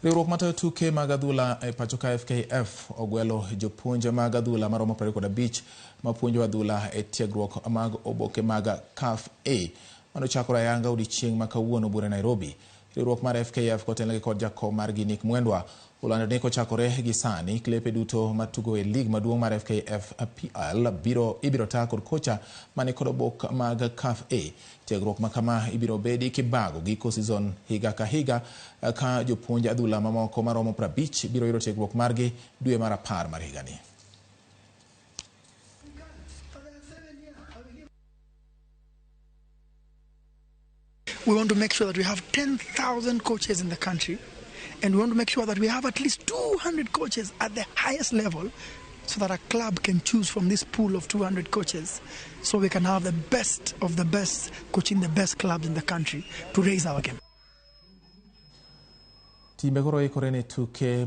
Riwruok matayo tuke mag adhula e pacho ka FKF ogwelo jopuonj mag adhula maromo 25 mapuonjo adhula e tiegruok mag oboke mag CAF A manochakore ayanga odiochieng' ma kawuono buore Nairobi. Riwruok mar FKF kotelnegi kod jakom margi Nick Mwendwa olando ni kochakore gi sani klepe duto matugo e lig maduong' mar FKF PL biro ibiro taa kod kocha mani kod obok mag CAF A. Tiegruok ma kama ibiro bedi kibago giko season higa ka higa ka jopuonj adhula mamoko maromo 50 biro yudo tiegruok margi dwe mar 10 mar higani. We want to make sure that we have 10,000 coaches in the country, and we want to make sure that we have at least 200 coaches at the highest level so that a club can choose from this pool of 200 coaches, so we can have the best of the best coaching the best clubs in the country to raise our game. Timbe koro ikore ne tuke.